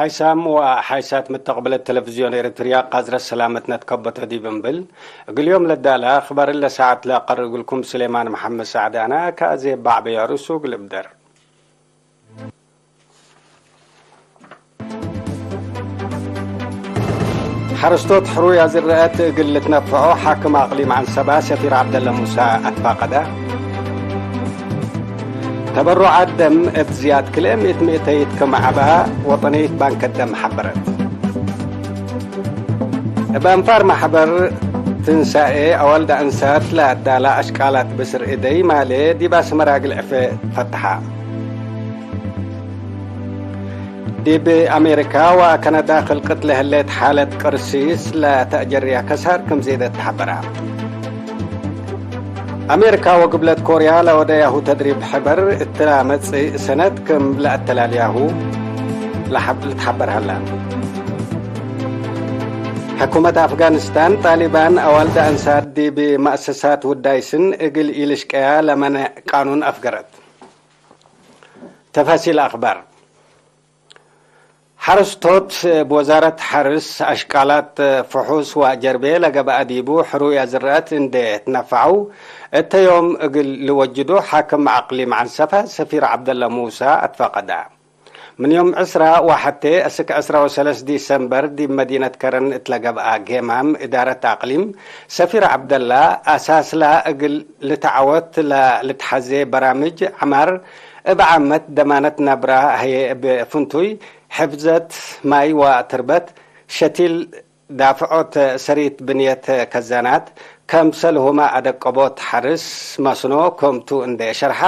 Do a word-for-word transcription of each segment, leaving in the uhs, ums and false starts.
ሓይሳም ወሓይሳት መተቅብለት ተለፍዝዮን ኤረትርያ፣ ቃዝረት ሰላመትነ ትከበቶ ዲብ እምብል፣ እግል ዮም ለዳለ አክባር እለ ሳዐት ለአቀርብ እግልኩም ስሌማን መሐመድ ሳዕድ አነ፣ ከአዜ ባዕበያ ርእሱ እግል እብደር። ሐረስቶት ሕሩይ አዝረአት እግል ልትነፈዖ ሓክም አቅሊም ዐንሰባ ሰፊር ዐብደለ ሙሳ አትፋቀደ። ተበሩዓት ደም እብ ዝያድ ክልኤ ምእት ምእተይት ክም ዐበአ ወጠንየት ባንክ ደም ሐበረት። እብ አንፋር ማሕበር ትንሳኤ አዋልድ አንሳት ለአዳላ አሽቃላት ብስር እደይ ማሌ ዲብ አስመራ እግል ዕፌ ፈትሐ። ዲብ አሜሪካ ወከነዳ ክልቅት ለህሌት ሓለት ቅርሲስ ለተአጀርያ ከሳር ክም ዜደት ተሐበራ። አሜሪካ ወግብለት ኮርያ ለወደያሁ ተድሪብ ሕበር እትላ መጽእ ሰነት ክም ለአተላልያሁ ለሐብ-፣ ልትሐበር ሀላ። ሕኩመት አፍጋኒስታን፣ ጣሊባን አዋልድ አንሳር ዲብ መአሰሳት ውዳይ ስን እግል ኢልሽቀያ ለመንዕ ቃኑን አፍገረት። ተፋሲል አክባር። ሐረስቶት እብ ወዛረት ሐርስ አሽቃላት ፍሑስ ወጀርቤ ለገብአ ዲቡ ሕሩይ አዝረአት እንዴ ትነፈዐው፣ እተ ዮም እግል ልወጅዶ ሓክም አቅሊም ዐንሰፈ ሰፊር ዐብደለ ሙሳ አትፈቀደ። ምን ዮም ዕስራ ወሐቴ እስክ ዕስራ ወሰለስ ዲሰምበር ዲብ መዲነት ከረን እት ለገብአ ጌማም እዳረት አቅሊም ሰፊር ዐብደላ፣ አሳስላ እግል ልትዐወት ለልትሐዜ በራምጅ ዐማር፣ እብ ዓመት ደማነት ነብራ ህዬ እብ ፍንቱይ፣ ሕፍዘት ማይ ወትርበት፣ ሸቲል ዳፍዖት ሰሪት ብንየት ከዛናት፣ ከምሰልሁመ አደቀቦት ሐርስ መስኖ ክምቱ እንዴ ሸርሐ፣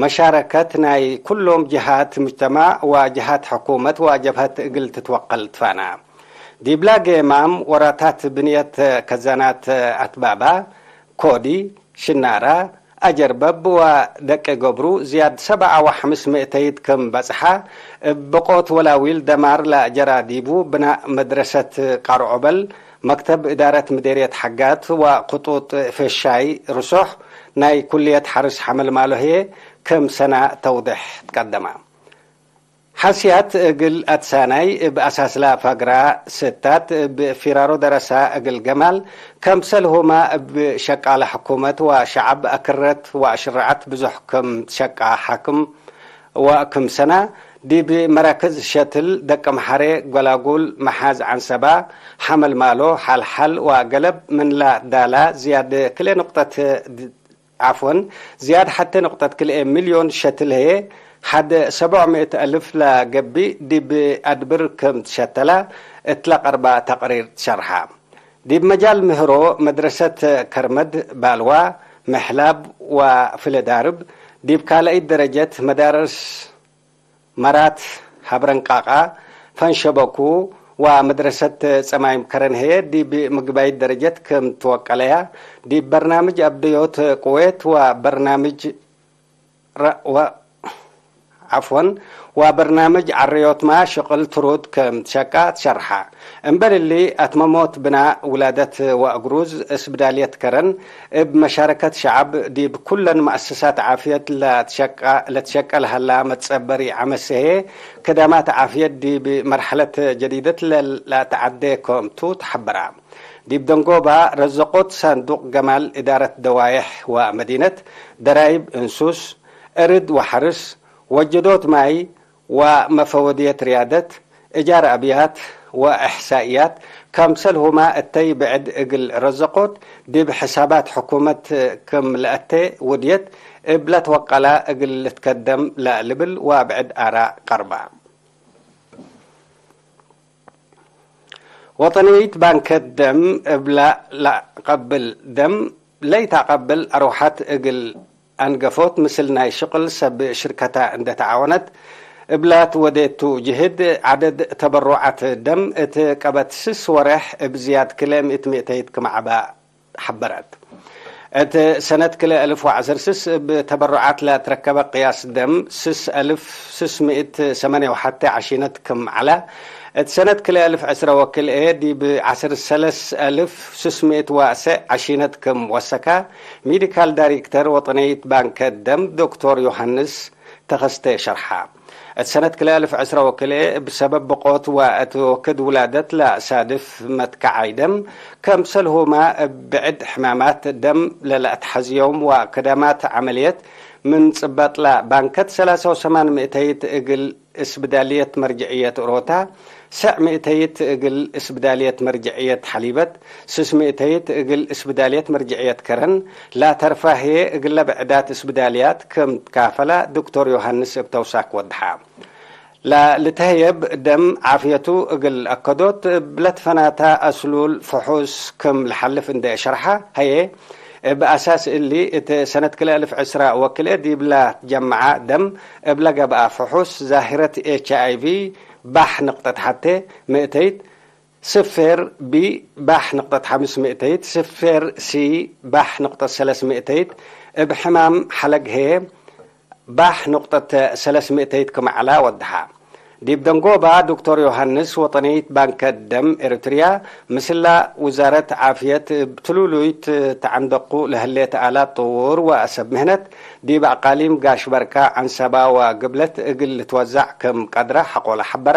መሻረከት ናይ ኩሎም ጀሃት ምጅተማዕ ወጀሃት ሕኩመት ወጀብሀት እግል ትትወቀል ትፋና። ዲብላ ጌማም ወራታት ብንየት ከዛናት አትባባ፣ ኮዲ፣ ሽናራ፣ አጀርበብ ወደቂ ገብሩ ዝያድ ሰብዓ ወሐምስ ምእተይት ክም በጽሐ፣ እብ ብቆት ወላዊል ደማር ለጀራ ዲቡ ብናእ መድረሰት ቃርዖበል፣ መክተብ እዳረት ምዴርየት ሐጋት ወክጡጥ ፌሻይ ርሶሕ ናይ ኩልየት ሐርስ ሐመልማሎ ህዬ ክም ሰና ተውዴሕ ትቀደማ። ሐስያት እግል አትሳናይ እብ አሳስላ ፈግራ ስታት እብ ፊራሮ ደረሳ እግል ገማል፣ ከምሰልሁመ እብ ሸቃለ ሕኩመት ወሸዐብ አክረት ወአሽረዐት ብዙሕ ክም ትሸቃ ሓክም ወክም ሰና ዲብ መራክዝ ሸትል ደቀምሐሬ፣ ጎላጉል፣ መሓዝ ዐንሰባ፣ ሐመልማሎ፣ ሐልሐል ወገለብ ምን ለዳላ ዝያድ ክልኤ ንቁጠት ዓፍወን፣ ዝያድ ሐቴ ንቁጠት ክልኤ ሚልዮን ሸትል ህዬ፣ ሐድ ሰብዕ ምእት አልፍ ለገብእ ዲብ አድብር ክም ትሸተላ እት ለቀርባ ተቅሪር ትሸርሐ። ዲብ መጃል ምህሮ፣ መድረሰት ከርመድ ባልዋ፣ ምሕላብ ወፍለ ዳርብ፣ ዲብ ካልአይት ደረጀት መዳርስ መራት ሀብረንቃቃ፣ ፈንሸበኩ ወመድረሰት ጸማይም ከረን ህዬ ዲብ ምግባይት ደረጀት ክም ትወቀለያ፣ ዲብ በርናምጅ አብደዮት ቅዌት ወበርናምጅ ረ-፣ ወ-፣ ዐፍወን፣ ወበርናምጅ ዐረዮትማ ሽቅል ትሩድ ክም ትሸቃ ትሸርሐ። እምበል እሊ፣ አትመሞት ብናእ ውላደት ወአግሩዝ እስብዳልየት ከረን፣ እብ መሻረከት ሸዐብ ዲብ ኩለን መአሰሳት ዓፍየት ለትሸቀ-፣ ለትሸቀ ለሀላ መትጸበሪ ዐመስ ህዬ፣ ከዳማት ዓፍየት ዲብ መርሐለት ጀዲደት ለለአተዐዴ ክምቱ ተሐበራ። ዲብ ደንጎባ ረዘቆት ሳንዱቅ ገማል እዳረት ደዋየሕ ወመዲነት፣ ደራይብ እንሱስ፣ እርድ ወሐርስ፣ ወጀዶት ማይ፣ ወመፈወድየት ርያደት፣ እጃር አብያት ወእሕሳእያት፣ ከምሰልሁመ እተይ ብዕድ እግል ረዘቆት፣ ዲብ ሕሳባት ሕኩመት ክም ለአቴ ውድየት እብ ለትወቀላ እግል ልትከደም ለልብል ወብዕድ አራእ ቀርባ። ወጠንየይት ባንከት ደም እብላ ለአቀብል ደም ለኢተአቀብል አርወሐት እግል አንገፎት ምስል ናይ ሽቅል ሰብ ሽርከታ እንዴ ተዓወነት እብላ ትወዴቱ ጅህድ፣ ዐደድ ተበሩዓት ደም እት ቀበት ስስ ወሬሕ እብ ዝያድ ክልኤ ምእት ምእተይት ክም ዐበ ሐበረት። እት ሰነት ክልኤ አልፍ ወዐስር ስስ እብ ተበሩዓት ለትረከበ ቅያስ ደም ስስ አልፍ ስስ ምእት ሰመንየ ወሐቴ ዐሺነት ክም ዐለ፣ እት ሰነት ክልኤ አልፍ ዕስረ ወክልኤ ዲብ ዐስር ሰለስ አልፍ ስስ ምእት ወአሰዕ ዐሺነት ክም ወሰከ፣ ሜዲካል ዳይሬክተር ወጠንየይት ባንከ ደም ዶክቶር ዮሐንስ ተኸስተ ሸርሐ። እት ሰነት ክልኤ አልፍ ዕስረ ወክልኤ፣ እብ ሰበብ ብቆት ወእት ወክድ ውላደት ለአሳድፍ መትከዓይ ደም፣ ከምሰልሁመ እብ ብዕድ ሕማማት ደም ለለአትሐዝዮም ወክደማት ዐመልየት ምን ጽበጥ ለባንከት ሰላሳ ወሰማን ምእተይት እግል እስብዳልየት መርጀዕየት እሮታ፣ ሰዕ ምእተይት እግል እስብዳልየት መርጀዕየት ሐሊበት፣ ስስ ምእተይት እግል እስብዳልየት መርጀዕየት ከረን፣ ላተርፋ ህዬ እግለ ብዕዳት እስብዳልያት ክም ትካፈላ ዶክተር ዮሃንስ እብ ተውሳክ ወድሓ። ለልትሀየብ ደም ዓፍየቱ እግል አከዶት እብ ለትፈናታ አስሉል ፍሑስ ክም ለሐልፍ እንዴ ሸርሐ፣ ሀዬ እብ አሳስ እሊ፣ እት ሰነት ክልኤ አልፍ ዕስረ ወክልኤ ዲብላ ትጀመዐ ደም እብ ለገብአ ፍሑስ ዛሂረት ኤች አይ ቪ ባሕ ንቅጠት ሐቴ ምእተይት፣ ስፌር ቢ ባሕ ንቅጠት ሐምስ ምእተይት፣ ስፌር ሲ ባሕ ንቅጠት ሰለስ ምእተይት፣ እብ ሕማም ሐለግ ህዬ ባሕ ንቅጠት ሰለስ ምእተይት ክም ዐላ ወድሓ። ዲብ ደንጎባ ዶክተር ዮሃንስ ወጠንይት ባንከ ደም ኤሪትርያ ምስላ ውዛረት ዓፍየት እብ ትሉሉይት ተዐንደቁ ለህሌት አላት ጥዉር ወሰብ ምህነት ዲብ አቃሊም ጋሽ በርካ፣ ዐንሰባ ወግብለት እግል ልትወዛዕ ክም ቀድረ ሐቆለ ሐበረ።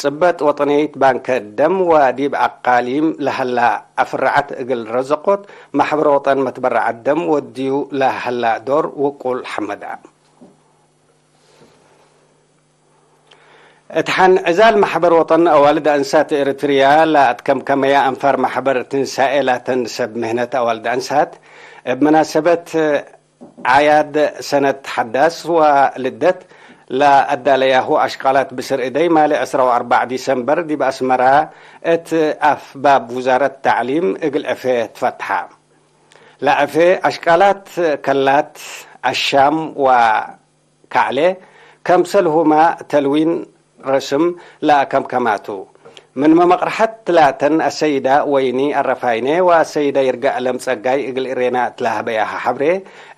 ጽበጥ ወጠንይት ባንከ ደም ወዲብ አቃሊም ለሀላ አፍረዐት እግል ረዘቆት ማሕበር ወጠን መትበረዐት ደም ወድዩ ለሀላ ዶር ውቁል ሐመደ። እት ሐን ዕዛል ማሕበር ወጠን አዋልድ አንሳት ኤሪትርያ ለአትከምከመያ አንፋር ማሕበር ትንሳኤ ላተን ሰብ ምህነት አዋልድ አንሳት፣ እብ መናሰበት ዓያድ ሰነት ሐዳስ ወልደት ለአዳለያሁ አሽቃላት ብስር እደይ፣ ማሌ ዕስራ ወአርበዕ ዲሰምበር ዲብ አስመራ እት አፍ ባብ ውዛረት ተዕሊም እግል ዕፌ ትፈትሐ። ለዕፌ አሽቃላት ከላት፣ አሻም ወካዕሌ፣ ከምሰልሁመ ተልዊን ረስም ለአከምከማቱ። ምንመ መቅርሐት ትላተን አሰይዳ ወይኒ አረፋይኔ ወአሰይዳ ይርጋአለም ጸጋይ እግል እሬና እት ለሀበያሀ ሐብሬ፣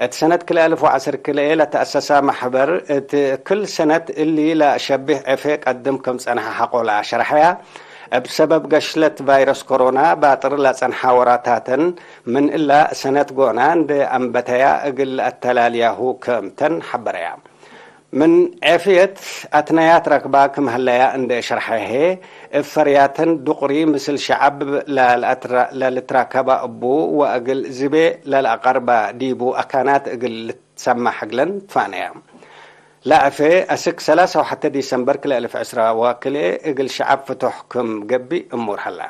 እት ሰነት ክልኤ አልፍ ወዐስር ክልኤ ለተአሰሳ መሕበር፣ እት ክል ሰነት እሊ ለሸቢህ ዕፌ ቀድም ክም ጸንሐ ሐቆ ለአሸርሐያ፣ እብ ሰበብ ገሽለት ቫይረስ ኮሮና ባጥር ለጸንሐ ወራታተን ምን እላ ሰነት ጎና እንዴ አንበተያ እግል ለአተላልያሁ ክም ተን ሐበረያ። ምን ዔፍየት አትነያት ረክባ ክም ሀለያ እንዴ ሸርሐ ህዬ፣ እብ ፈርያተን ዱቅሪ ምስል ሸዐብ ለልአትራ-፣ ለልትራከባ እቡ ወእግል ዝቤ ለልአቀርባ ዲቡ አካናት እግል ልትሰማሕ እግለን ትፋነያ። ለዐፌ አስክ ሰላሳ ወሐተ ዲሰምበር ክልኤ አልፍ ዕስራ ወክልኤ እግል ሸዐብ ፍቱሕ ክም ገብእ እሙር ሀላ።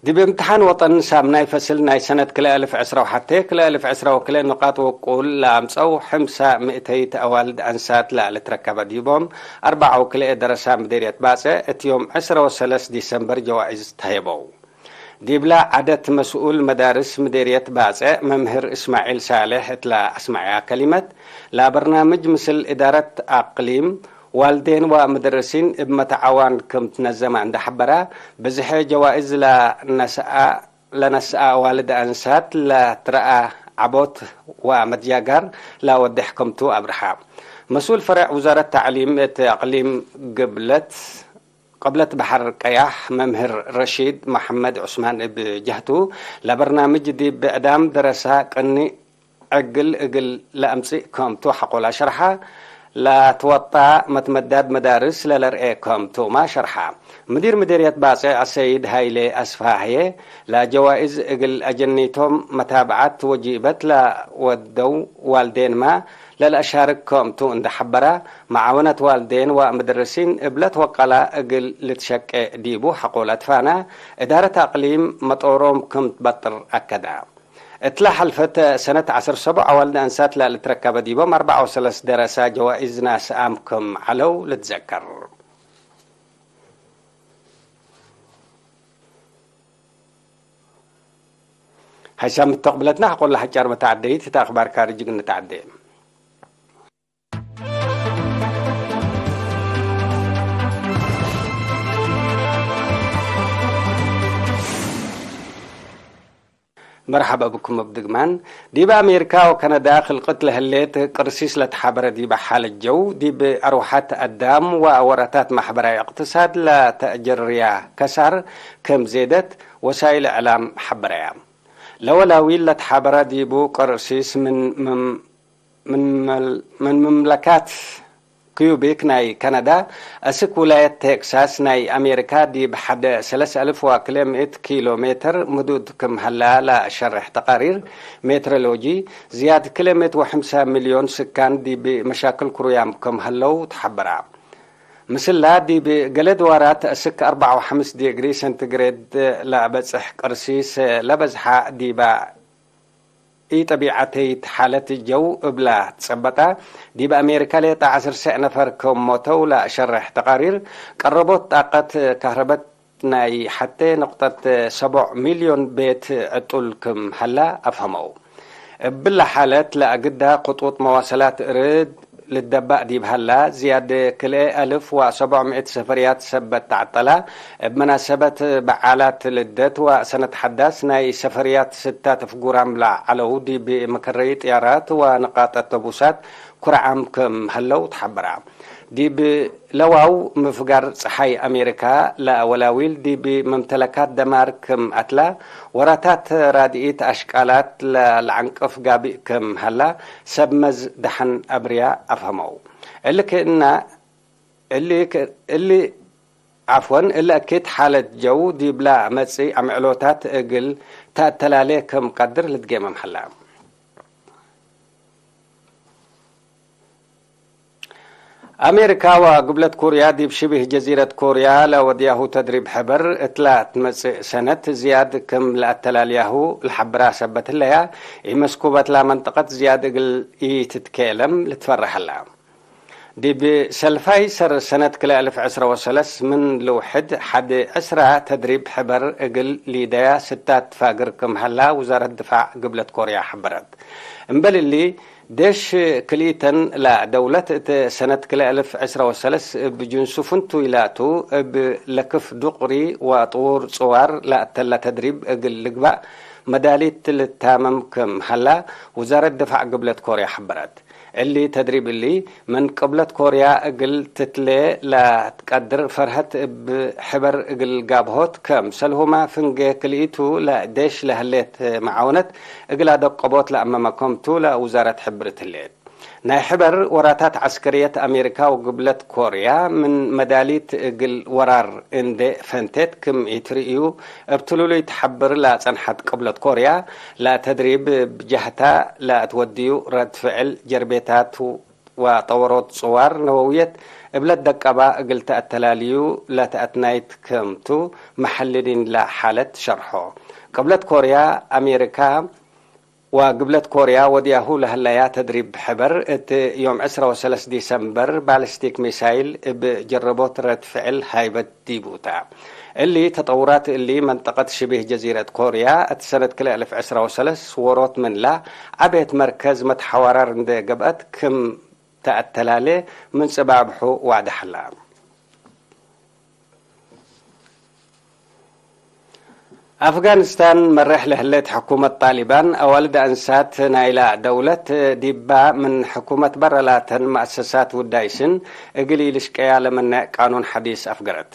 ዲብ እምትሓን ወጠን ሳምናይ ፈስል ናይ ሰነት ክልኤ አልፍ ዕስራ ወሐቴ፣ ክልኤ አልፍ ዕስራ ወክልኤ ንቃጥ ውቁል ለአምጸው፣ ሕምሳ ምእተይት አዋልድ አንሳት ለልትረከበ ዲቦም፣ አርበዕ ወክልኤ ደረሳ ምዴርየት ባጽዕ፣ እት ዮም ዕስራ ወሰለስ ዲሰምበር ጀዋኢዝ ተህየበው። ዲብላ ዐደት መስኡል መዳርስ ምዴርየት ባጽዕ መምህር እስማዒል ሳሌሕ እት ለአስመዐያ ከሊመት፣ ለበርናምጅ ምስል እዳረት አቅሊም፣ ዋልዴን ወመደርሲን እብ መተዓዋን ክም ትነዘመ እንዴ ሐበረ፣ ብዝሐ ጀዋእዝ ለነስአ፣ ለነስአ ዋልድ አንሳት ለትረአ ዐቦት ወመትጃጋር ለወዴሕ ክምቱ አብርሐ። መስኡል ፈሬዕ ውዛረት ተዕሊም እት አቅሊም ግብለት፣ ቅብለት በሐር ቀያሕ መምህር ረሺድ መሐመድ ዑስማን እብ ጀህቱ፣ ለበርናምጅ ዲብ ብዕዳም ደረሳ ቅኒ ዕግል እግል ለአምጽእ ከምቱ ሐቆ ለአሸርሐ፣ ለትወጣ መትመዳድ መዳርስ ለለርኤ ከምቱመ ሸርሐ። ምዲር ምዴርየት ባጽዕ አሰይድ ሀይሌ አስፋህዬ፣ ለጀዋእዝ እግል አጀኒቶም መታብዐት ወጂበት ለወደው ዋልዴንመ ለለአሻርክ ከምቱ እንዴ ሐበረ፣ መዓወነት ዋልዴን ወመደርሲን እብ ለትወቀላ እግል ልትሸቄ ዲቡ ሐቆ ለትፋነ፣ እዳረት አቅሊም መጦሮም ክም ትበጥር አከደ። እትለ ሐልፈት ሰነት ዐስር ሰቡዕ አዋልድ አንሳት ለልትረከበ ዲቦም አርበዕ ወሰለስ ደረሳ ጀዋኢዝ ናስአም ክም ዐለው ልትዘከር። ሀይሳም እት ተቅብለትና ሐቆለ ሐጫር መተዐደይት እት አክባር ካርጅ እግል ንትዐዴ። መርሐበ ብኩም እብ ድግማን። ዲብ አሜሪካ ወከነዳ ክልቅት ለህሌት ቅርሲስ ለተሓበረ ዲበ ሓለት ጀው፣ ዲብ አርወሐት አዳም ወወረታት ማሕበራዊ እቅትሳድ ለተአጀርያ ከሳር ክም ዜደት ወሳይል እዕላም ሐበረያ። ለወላዊል ለተሓበረ ዲቡ ቅርሲስ ምን፣ ምን ምን መል-፣ ምን ምምለካት ኪዩቢክ ናይ ከነዳ፣ አስክ ውላየት ቴክሳስ ናይ አሜሪካ፣ ዲብ ሐደ ሰለስ አልፍ ወክልኤ ምእት ኪሎ ሜትር ምዱድ ክም ሀላ ለሸርሕ ተቃሪር ሜትሮሎጂ፣ ዝያድ ክልኤ ምእት ወሐምሳ ሚልዮን ስካን ዲብ መሻክል ክሩያም ክም ሀለው ተሐበራ። ምስላ፣ ዲብ ገሌ ድዋራት አስክ አርበዓ ወሐምስ ዲግሪ ሰንቲግሬድ ለአበጽሕ ቅርሲስ ለበዝሓ ዲባ ኢጠቢዐተይት ሓለት ጀው እብላ ትጸበጣ። ዲብ አሜሪካ ሌጠ ዐስር ሰዕ ነፈር ክም ሞተው ለሸርሕ ተቃሪር፣ ቀረቦት ጣቀት ካህረበት ናይ ሐቴ ንቅጠት ሰቦዕ ሚልዮን ቤት ዕጡል ክም ሀላ አፍሀመው። እብለ ሓለት ለአግዳ ክጡጥ መዋሰላት እርድ ልደባእ ዲብ ሀላ፣ ዝያድ ክልኤ አልፍ ወሰቦዕ ምእት ሰፈርያት ሰበት ተዐጠላ። እብ መናሰበት በዓላት ልደት ወሰነት ሐዳስ፣ ናይ ሰፈርያት ስታት ፍጉራም ለዐለው ዲብ መከረይ ጥያራት ወንቃጥ አውቶቡሳት ኩርዓም ክም ሀለው ተሐበራ። ዲብ ለዋው ምፍጋር ጸሓይ አሜሪካ ለወላዊል ዲብ መምተለካት ደማር ክም አትላ፣ ወራታት ራድኢት አሽቃላት ለለዐንቅፍ ጋብእ ክም ሀላ፣ ሰብ መዝ ደሐን አብርያ አፍሀመው። እሊ ክእና፣ እሊ ክ-፣ እሊ፣ ዐፍወን፣ እሊ አኪት ሓለት ጀው ዲብላ መጽእ አምዕሎታት እግል ተአተላሌ ክም ቀድር ልትጌመም ሀላ። አሜሪካ ወግብለት ኮርያ ዲብ ሽብህ ጀዚረት ኮርያ ለወድያሁ ተድሪብ ሕበር እትላ ትመጽእ ሰነት ዝያድ ክም ለአተላልያሁ ለሐብራ ሰበት ህለያ፣ ኢመስኩበትላ መንጠቀት ዝያድ እግል ኢትትኬለም ልትፈረሐላ። ዲብ ሰልፋይ ሰር ሰነት ክልኤ አልፍ ዕስረ ወሰለስ ምን ልውሕድ ሐድ ዕስራ ተድሪብ ሕበር እግል ሊደያ ስታት ፋግር ክም ሀላ ውዛረት ድፋዕ ግብለት ኮርያ ሐበረት። እምበል እሊ፣ ዴሽ ክልኢተን ለደውለት እት ሰነት ክልኤ አልፍ ዕስረ ወሰለስ እብ ጅንሱ ፍንቱይ ላቱ፣ እብ ለክፍ ዱቅሪ ወጥዉር ጽዋር ለአተላ ተድሪብ እግል ልግባእ መዳሊት ልታመም ክም ሀላ ውዛረት ድፋዕ ግብለት ኮርያ ሐበረት። እሊ ተድሪብ እሊ፣ ምን ቅብለት ኮርያ እግል ትትሌ ለትቀድር ፈርሀት እብ ሕበር እግል ጋብሆት፣ ከምሰልሁመ ፍንጌ ክልኢቱ ለዴሽ ለህሌት መዓውነት እግል አደቀቦት ለአመመ ከምቱ ለውዛረት ሕብርት ህሌት። ናይ ሕበር ወራታት ዐስከርየት አሜሪካ ወግብለት ኮርያ ምን መዳሊት እግል ወራር እንዴ ፈንቴት ክም ኢትርእዩ እብ ትሉሉይ ተሐብር ለጸንሐት ቅብለት ኮርያ፣ ለተድሪብ እብ ጀህታ ለአትወድዩ ረድ ፍዕል ጀርቤታት ወጠወሮት ጽዋር ነወውየት እብ ለትደቀባ እግል ተአተላልዩ ለተአትናይት ክምቱ፣ መሐልሊን ለሓለት ሸርሖ። ቅብለት ኮርያ፣ አሜሪካ ወግብለት ኮርያ ወድያሁ ለህለያ ተድሪብ ሕበር፣ እት ዮም ዕስረ ወሰለስ ዲሰምበር ባሊስቲክ ሚሳይል እብ ጀረቦት ረድ ፍዕል ሃይበት ዲቡ ተ። እሊ ተጠውራት እሊ፣ መንጠቀት ሽቢህ ጀዚረት ኮርያ እት ሰነት ክልኤ አልፍ ዕስረ ወሰለስ ዎሮት ምንላ፣ ዐቤት መርከዝ መትሐዋራር እንዴ ገብአት ክም ተአተላሌ ምን ጽባብሑ ዋድሐ ላ። አፍጋኒስታን መሬሕ ለህሌት ሕኩመት ጣሊባን፣ አዋልድ አንሳት ናይላ ደውለት ዲባ ምን ሕኩመት በረ ላተን መአሰሳት ውዳይስን እግል ኢልሽቀያ ለመነዕ ቃኑን ሐዲስ አፍገረት።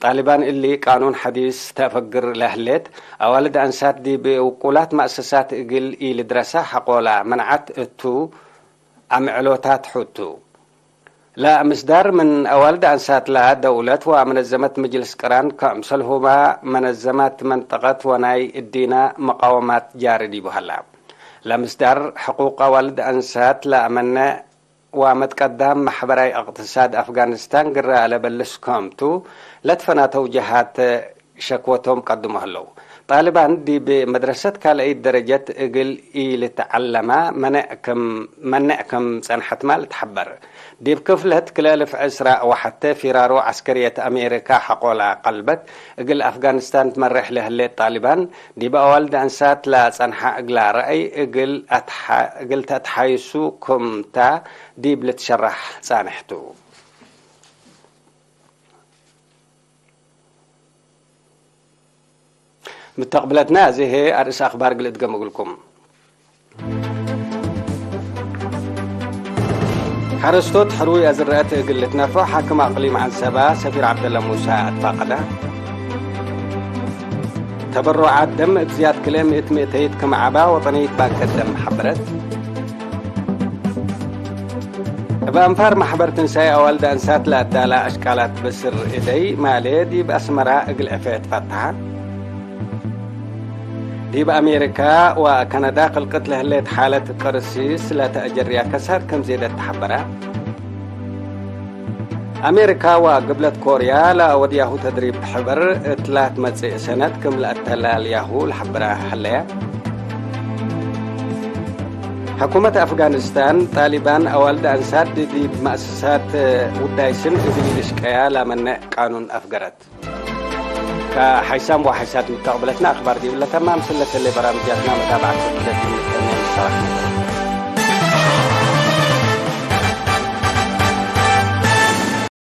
ጣሊባን እሊ ቃኑን ሐዲስ ተአፈግር ለህሌት፣ አዋልድ አንሳት ዲብ ውቁላት መአሰሳት እግል ኢልድረሳ ሐቆላ መንዐት እቱ አምዕሎታት ሑቱ። ለምስዳር ምን አዋልድ አንሳትላ ደውለት ወመነዘመት ምጅልስ ቅራን ከምሰልሁማ መነዘማት መንጠቀት ወናይ እዲና መቃወማት ጃሪ ዲቡ ሀላ። ለምስዳር ሕቁቅ አዋልድ አንሳት ለአመነ ወመትቀዳም ማሕበራይ እቅትሳድ አፍጋኒስታን ግረ ለበልስ ከምቱ ለትፈናተው ጀሃት ሸክወቶም ቀድሞ ህለው። ጣልባን ዲብ መድረሰት ካልአይት ደረጀት እግል ኢልትዐለማ መነዕ ክም፣ መነዕ ክም ጸንሐትማ ልትሐበር። ዲብ ክፍለት ክልኤ አልፍ ዕስራ ወሐቴ ፊራሮ ዐስከርየት አሜሪካ ሐቆላ ቀልበት። እግል አፍጋኒስታን ትመሬሕ ለህሌት ጣልባን፣ ዲብ አዋልድ አንሳት ለጸንሐ እግላ ረአይ እግል አትሐ-፣ እግል ተአትሓይሱ ክምታ ዲብ ልትሸራሕ ጻንሕቱ። ምተቅብለትና፣ እዚ ህዬ አርእስ አክባር እግል እድገም እግልኩም። ሐረስቶት ሕሩይ አዝረአት እግል ልትነፍዖ፣ ሓክም አቅሊም ዐንሰባ ሰፊር ዐብደለ ሙሳ አትፋቀደ። ተበሮዓት ደም እብ ዝያድ ክልኤ ምእት ምእተይት ክም ዐባ ወጠንይት ባንከ ደም ሐበረት። እብ አንፋር ማሕበር ትንሳኤ አዋልድ አንሳት ለአዳላ አሽቃላት ብስር እደይ ማሌ ዲብ አስመራ እግል ዕፌ ትፈትሐ። ዲብ አሜሪካ ወከነዳ ክልቅት ለህሌት ሓለት ቅርሲስ ለተአጀርያ ከሳድ ከም ዜደት ተሐበረ። አሜሪካ ወግብለት ኮርያ ለአወድያሁ ተድሪብ ሕበር እት ላትመጽእ ሰነት ክም ለአተላልያሁ ለሐብራ ሀለየ። ሕኩመት አፍጋኒስታን፣ ጣሊባን አዋልድ አንሳት ዲብ መአሰሳት ውዳይ ስን እግል ኢልሽቀያ ለመነዕ ቃኑን አፍገረት። ከሐይሳም ወሐይሳት ምተቅብለትና አክባር ዲብለ ተማም። ስለተሌ በራምጃትና መታብዐት ክፍለት ምንተነ ምሳዋት